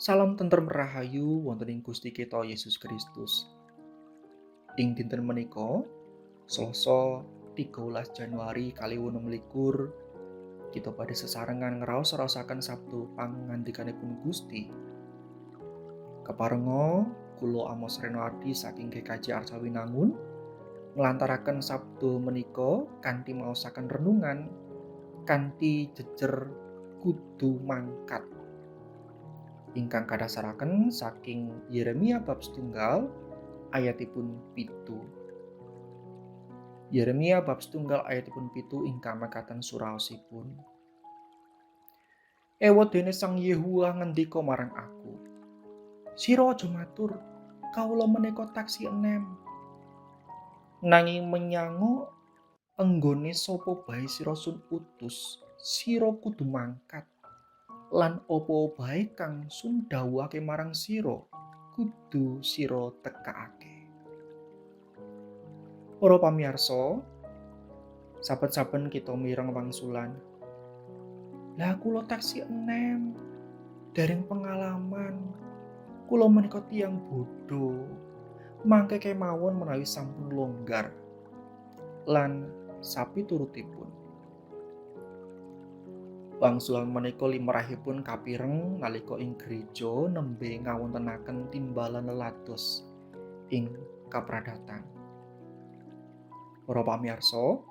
Salam tentrem rahayu wonten ing Gusti kita Yesus Kristus. Ing dinten menika, Selasa 13 Januari 2026, kita badhe sesarengan ngraos-raosaken Sabtu pangandikanipun Gusti. Keparenga kula Amos Renoardi saking GKJ Arcawinangun nglantaraken Sabtu menika kanthi maosaken renungan kanthi jejer kudu mangkat, ingkang kadhasaraken saking Yeremia bab 1 ayatipun 7. Yeremia bab 1 ayatipun 7 ingkang mekaten suraosipun. Ewadene Sang Yehuwa ngendika marang aku, "Sira aja matur, kawula menika taksih enem. Nanging menyango enggone sapa bae sira sun utus, sira kudu mangkat. Lan apa bae kang sun dhawuhake marang sira, kudu sira tekakake." Para pamirsa, saben-saben kita mireng wangsulan, "Lah kula taksih enem, dereng pengalaman, kula menika tiyang bodho, mangke kemawon menawi sampun longgar," lan sapiturutipun. Wangsulan menika limrahipun kapireng nalika ing gereja nembe ngawontenaken timbalan lelados ing kapradatan. Para pamirsa,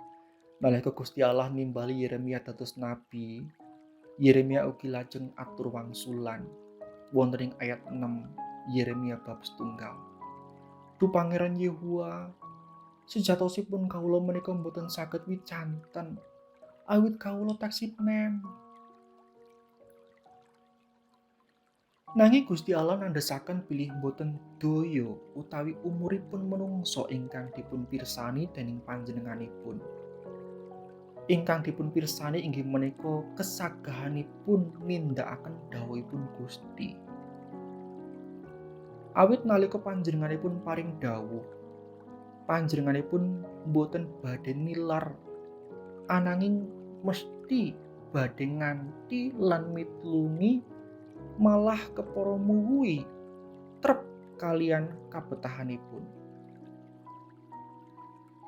nalika Gusti Allah nimbali Yeremia dados nabi, Yeremia ugi lajeng atur wangsulan wonten ing ayat 6 Yeremia bab 1. "Duh Pangeran Yehuwa, sejatosipun kawula menika mboten saged wicanten, awit kawula taksih nem." Nanging Gusti Allah nandhesaken bilih boten daya utawi umuripun menungsa ingkang dipun pirsani dening panjenenganipun. Ingkang dipun pirsani inggih menika kesagahanipun nindakaken dawuhipun Gusti. Awit nalika panjenenganipun paring dawuh, panjenenganipun boten badhe nilar, ananging mesti badhe nganti lan mitulungi, malah kepara muwuhi trep kalian kabetahanipun.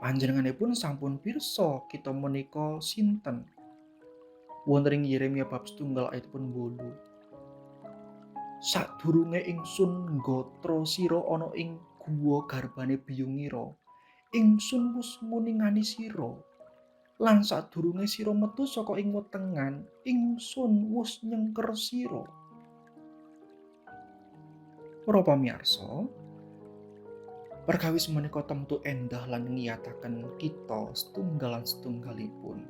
Panjenenganipun sampun pirsa kita menika sinten. Wonten ing Yeremia bab 1 ayatipun 8. "Sadurunge ingsun nggatra sira ana ing guwa garbane biyungira, ingsun wis nguningani sira. Lan sadurunge sira metu saka ing wetengan, ingsun wis nyengker sira." Para pamirsa, perkawis menika temtu endah lan ngiyataken kita setunggalan setunggalipun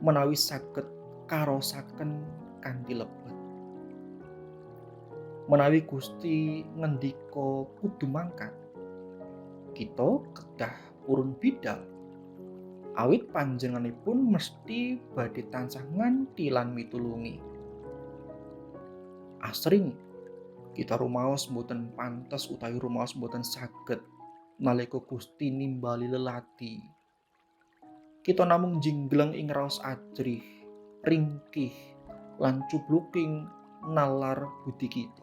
menawi saged karosaken kanthi lebet. Menawi Gusti ngendika kudu mangkat, kita kedah purun bidal. Awit panjenenganipun mesti badhe tansah nganti lan mitulungi. Asring kita rumaos mboten pantes utawi rumaos mboten saged nalika Gusti nimbali lelati. Kita namung jinggleng ing raos ajrih, ringkih, lan cubluking nalar budi kita.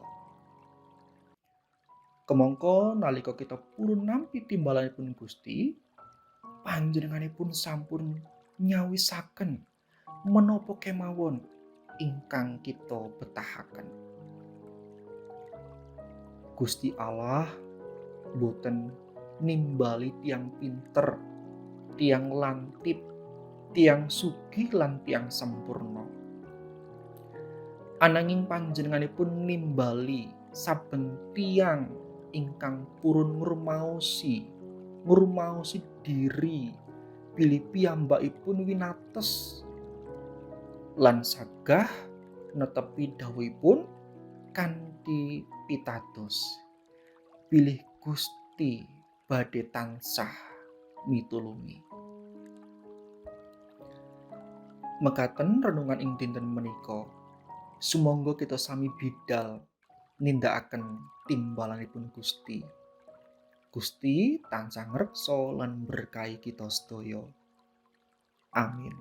Kemangka nalika kita purun nampi timbalanipun Gusti, panjenenganipun sampun nyawisaken menapa kemawon ingkang kita betahaken. Gusti Allah boten nimbali tiang pinter, tiang lantip, tiang sugih lan tiang sempurna. Ananging panjenenganipun nimbali saben tiang ingkang purun ngrumaosi diri bilih piyambakipun winates lan sagah netepi dawuhipun kanthi pitados bilih Gusti badhe tansah mitulungi. Mekaten renungan ing dinten menika. Sumangga kita sami bidal nindakaken timbalanipun Gusti. Gusti tansah ngreksa lan berkahi kita sedaya. Amin.